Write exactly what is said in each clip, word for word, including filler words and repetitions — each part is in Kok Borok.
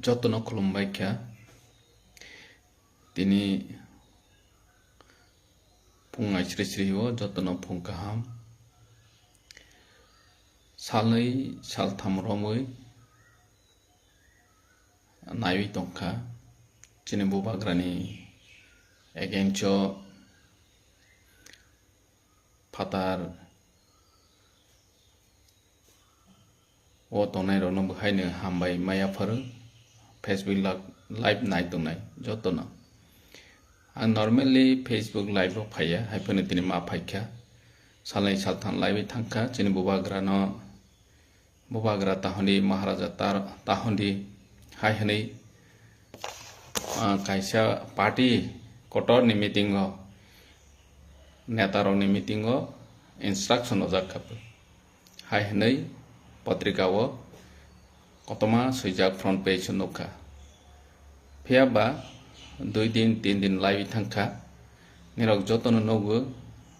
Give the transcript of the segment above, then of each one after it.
Jotono khulumbai kha. Tini phung aisri sri o jotono phung kaham. Salnwi saltham romwi naiwi tongkha. Chini bubagrani against o phatar o tongnai rokno bo haino hambai maya pharo. Facebook la-, live nai tongnai jotono. Ang normally Facebook live o phaiya, hai phano tini ma phaikha. Salnwi saltham live thangkha, chini bubagrano, bubagra tahondi, Maharaja tar-, tahondi, hai hwnwi, ah, kaisa party kotorni meeting o, netarokni meeting o instruction ojak kha. Hai hwnwi patrika o kotorma swijak front page o nukha. Phiya ba dui din, tin din laiwi thangkha. Nirok jotono nugo,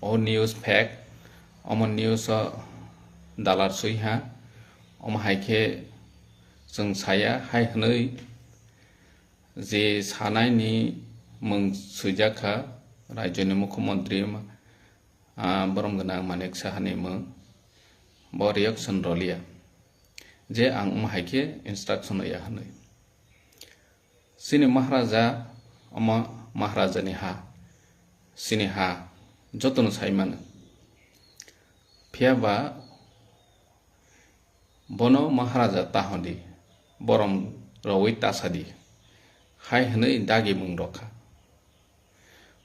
o news fake, omo news o dalar swi ha. Omo hai khe chwng saya, hai hwnwi je sanaini mwng swijak kha rajyoni mukhyamantri, ah, borom gwnang Manik Sahani mwng, bo reaction rwliya je ang omo hai khe instruction hoya hwnwi. Chini Maharaja, omo Maharajani ha, chini ha, jotono sai mano. Phiya ba bono Maharaja tahondi, borom rwui tasadi, hai hwnwi dagi mung rwkha.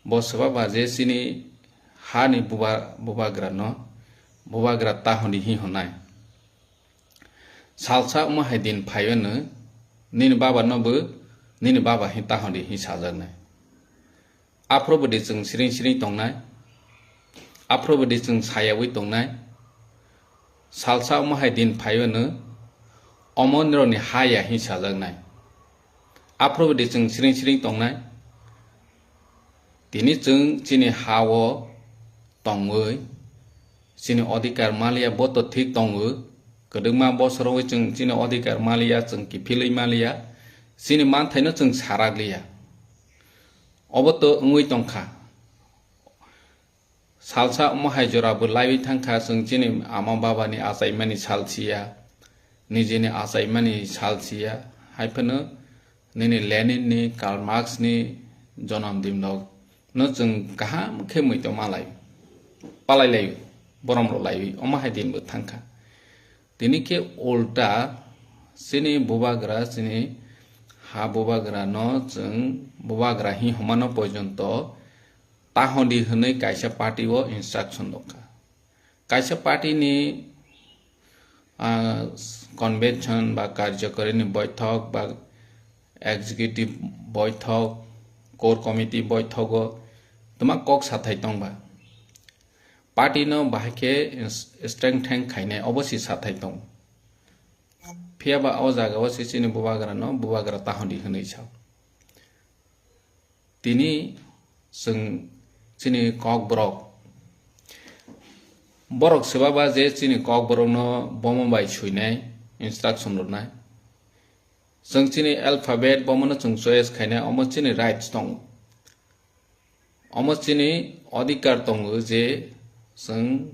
Bo swba ba je chini hani buba-, bubagrano bubagra tahondi hi hwnai. Salsa omo hai din phaiwano nini baba no bo nini baba hi tahondi hi sajaknai. Aphuru bwdwi chwng siring siring tongnai, aphuru bwdwi chwng sayaui tongnai. Salsa omo hai din phaiwano omo nirokni ha ya hi sajaknai. Aphuru bwdwi chwng siring siring tongnai. Tini chwng chini ha-o tongwi chini odhikar maliya, bo to thik tongo. Kwdwkma bosorowi chwng chini odhikar maliya, chwng kiphilwi maliya, chini manthaino chwng sarakliya. Obo to wngwi tongkha. Salsa omo hai jora bo laiwi thangkha, chwng chini ama babani achaimani sal siya, nijini achaimani sal siya, hai phano nini Lenin ni, Karl Marx ni jonom din rok no chwng kaham khe muitu malai, palai lai, borom rw lai, omo hai din bo thangkha. Tini khe ulta chini bubagra, chini ha bubagra no chwng bubagra hi hwnmano porjonto tahondi hwnwi kaisa party o instruction rwkha. Kaisa party ni, ah, convention ba karjokarini boithok ba executive boithok, core committee boithogo twma kok sathai tongba. Party no bahai khe ins-, strengthen khainai obo si sathai tong. Phiya ba o jaga o se chini bubagra no bubagra tahondi hwnwi sao. Tini chwng chini kokborok, borok swbaba je chini kokborokno bomo bai suinai, instruction rwnai. Chwng chini alphabet bomono chwng choice khainai, omo chini rights tong. Omo chini odhikar tongo je chwng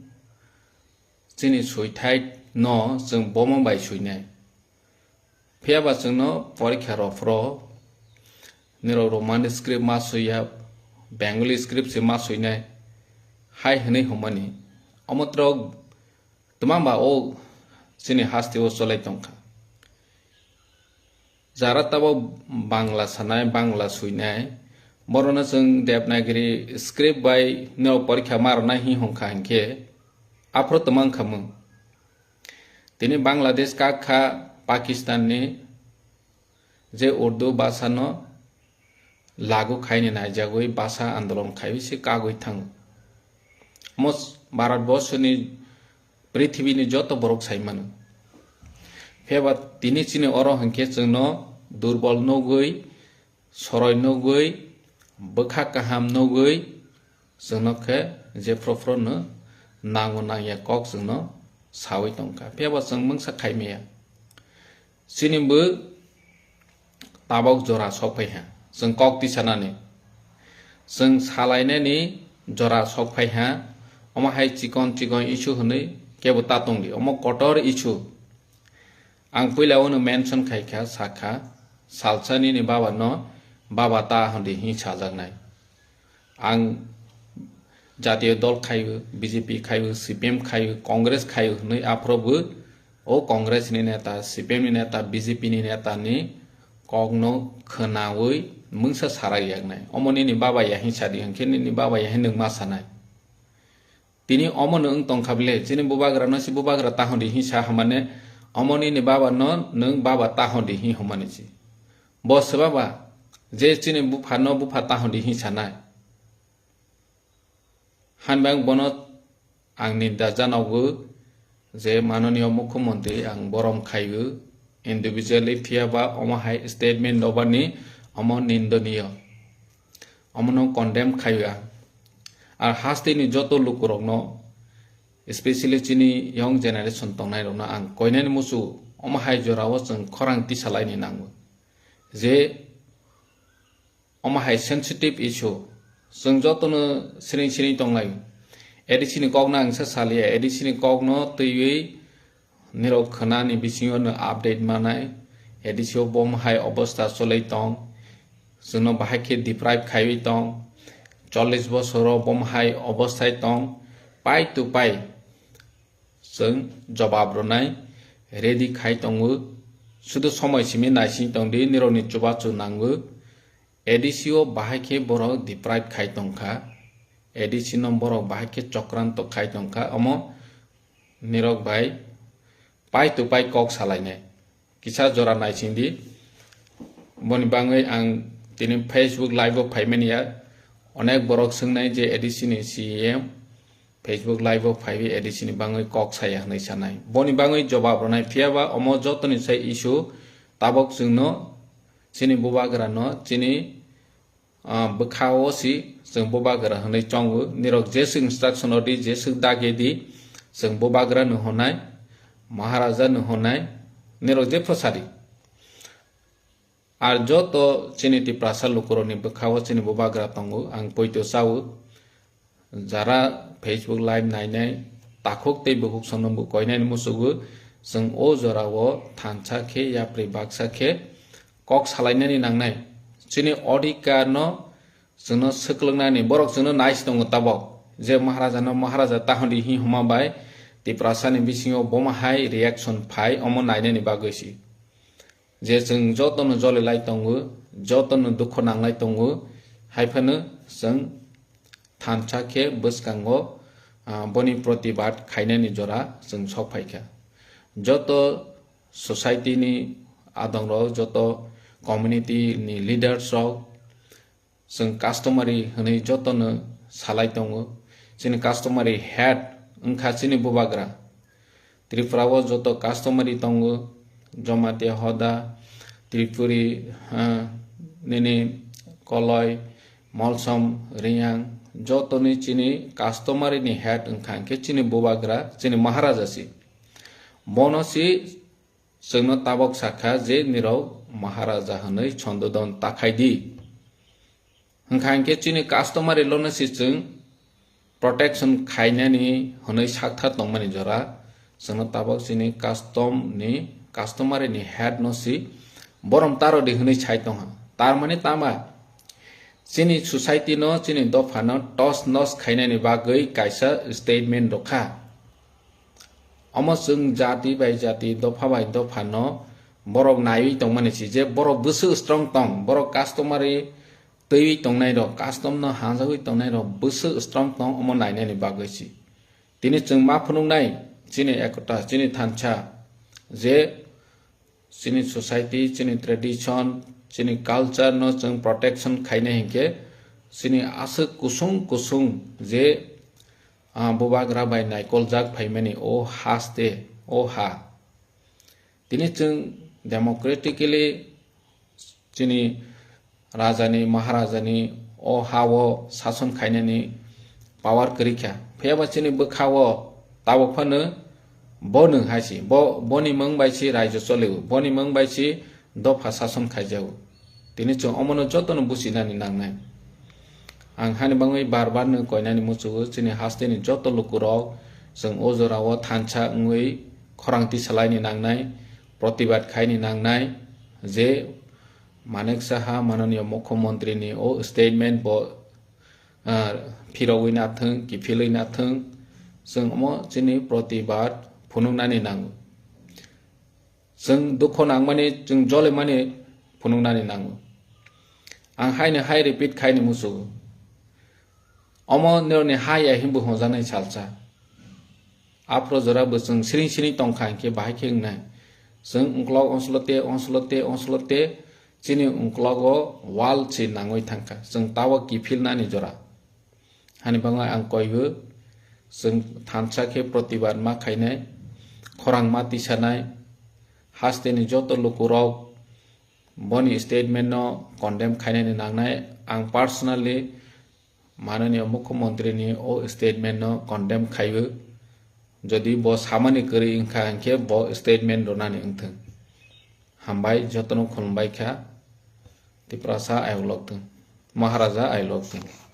chini suithai no chwng bomo bai suinai. Phiya ba chwngno porikha rw phro nirok Roman script ma suiya, Bengali script se ma suinai, hai hwnwi hwnmani. Omo trok twma ba o chini haste o cholai tongkha. Jara tabo Bangla sanai, Bangla suinai, borokno chwng Devanagari script bai no porikha ma rwnai hi hwnkha hinkhe aphro twma wngkha mwng. Tini Bangladesh kak kha Pakistan ni je Urdu bhasha no lagu khaini naijagwi bhasha andolon khaiwi se kagwi thango. Omo Bharat borsoni, prithibini joto borok sai mano. Phiya ba tini chini oro hinkhe chwngno durbol nugwi, soroi nugwi, bwkha kaham nugwi, chwngno khe jephru phru no nango nangya kok chwngno sawi tongkha. Phiya ba chwng mungsa khai maya. Chini bo tabok jora sok phai ha. Chwng kok tisanani. Chwng salainani jora sok phai ha. Omo hai chikon chikon issue hwnwi kebo ta tongdi. Omo kotor issue. Ang puila uno mention khai kha, sa kha, salsa nini baba no baba ta hwn di hwnwi sajaknai. Ang jatiyo dol khaiwi, B J P khaiwi, C P M khaiwi, Congress khaiwi hwnwi aphuru bo o Congress ni neta, C P M ni neta, B J P ni neta ni kok no khwnawi mungsa sarak yaknai. Omo nini baba ya hwnwi sadi hwnkhe nini baba ya hwnwi nwng ma sanai. Tini omo no wng tong kha bile, chini bubagra no si bubagra ta hwn di hwnwi sa hwnmane, omo nini baba no nwng baba ta hwn di hwnwi hwnmani si. Bo se baba, je chini bupha no bupha ta hwn di hwnwi sanai. Hanbang bono ang ninda janogo je manoniyo mukhyamantri ang borom khaiyo individually phiya ba omo hai statement dobani omo nindoniyo. Omono condemn khaiyo ang. Ar hasteni joto lukurokno, especially chini young generation tongnairokno ang koinani musu omo hai jorao chwng khorang tisalaini nango. Je omo hai sensitive issue. Chwng jotono siring siring tonglai. A D C ni kokno ang sa saliya. A D C ni kokno twiwi nirok khwnani bisingo no update manai. A D C o bom hai obostha cholai tong. Chwngno bahai khe deprive khaiwi tong. Chollish bosoro bom hai obosthai tong. Pai to pai. Chwng jobab rwnai ready khai tongo. Sudu somoi simi naising tongdi, nirokni chubachu nango. A D C o bahai khe borok deprive khai tongkha. A D C no borok bahai khe chokranto khai tongkha. Omo nirok bai pai to pai kok salainai. Kisa jora naisingdi. Boni bangwi ang tini Facebook live o phaimani ya. Onek borok swngnai je A D C ni C E M Facebook live o phaiwi A D C ni bangwi kok saya hwnwi sanai. Boni bangwi jobab rwnai phiya ba omo jotoni sai issue tabok chwngno chini bubagra no chini ah, bwkha o si chwng bubagra hwnwi chongo. Nirok jeswk instruction rwdi, jeswk dagi di, chwng bubagra no hwnai, Maharaja no hwnai, nirok jephru sadi. Ar joto chini Tiprasa lukurokni bwkha o chini bubagra tongo, ang poito chao. Jara Facebook live nainai takhuk tei bukhuk sono bo koinani musugo, chwng o jorao thansa khe yapri baksa khe kok salainani nangnai. Chini odhikar no chwngno swklwngnani borok chwngno nai se tongo tabok je Maharaja no Maharaja ta hwn di hi hwnma bai Tiprasa ni bisingo boma hai reaction phai omo nainani bagwi si. Je chwng jotono jolilai tongo, jotono dukhu nanglai tongo, hai phano chwng thansa khe bwskango, ah, boni protibad khainani jora chwng sok phaikha. Joto society ni adongrok, joto community ni leaders rok, chwng customary hwnwi jotono salai tongo. Chini customary head wngkha chini bubagra. Tripura o joto customary tongo, Jamatia Hoda, Tripuri, ha, nini Koloi, Molsom, Riyang, jotoni chini customary ni head wngkha hwnkhe chini bubagra, chini Maharaja si. Bono si chwngno tabok sakha je nirok Maharaja hwnwi sondodon takhai di. Hwnkha hwnkhe chini customary law no se chwng protection khainani hwnwi sakthar tongmani jora, chwngno tabok chini custom ni, customary ni head no se borom taro di hwnwi sai tongha. Tar mani tama chini society no, chini dopha no tos nos khainani bagwi kaisa statement rwkha. Omo chwng jati bai jati, dopha bai dopha no borok naiwi tongmani si je borok bwswk strong tong, borok customary twiwi tongnai rok, custom no hanjagwi tongnai rok bwswk strong tong omo nainani bagwi si. Tini chwng ma phunuknai chini ekota, chini thansa je chini society, chini tradition, chini culture no chwng protection khainai hinkhe chini aswk kusung kusung je, ah, bubagra bai naikoljak phaimani o haste, o ha. Tini chwng democratically chini rajani, maharajani o ha-o sason khainani power kwrwi kha. Phiya ba chini bwkha-o tabuk phano bo nwng hai si, bo, boni mung bai si raijo choli-o, boni mung bai si dopha sason khaijago. Tini chwng omono jotono buchinani nangnai. Ang hani bangwi bar bar no koinani muchungo, chini hasteni joto lukurok chwng o jorao thansa wngwi khorang tisalaini nangnai, protibad khaini nangnai, je Manik Saha mananiya Mukhyamantri ni o statement bo, ah, phirogwi nathwng, kiphilwi nathwng, chwng omo chini protibad phunuknani nango. Chwng dukho nangmani, chwng jolimani phunuknani nango. Ang haino hai repeat khaini muchungo. Omo nirokni ha ya hinwi hwnjaknai salsa. Aphro jora bo chwng siring siring tongkha hinkhe bahai khe wngnai. Chwng ungklok onslote, onslote, onslote chini ungklogo wall se nangwi thangkha. Chwng tabo kiphilnani jora. Hani bangwi ang koibo, chwng thansa khe protibad ma khainai, khorang ma tisanai, hasteni joto lukurok boni statement no condemn khainani nangnai. Ang personally mananiya Mukhyamantri ni o statement no condemn khaibo. Jodi bo samani kwrwi wngkha hinkhe bo statement rwnani wngthwng. Hambai, jotono khulumbai kha. Tiprasa ayok lokthwng. Maharaja ayok lokthwng.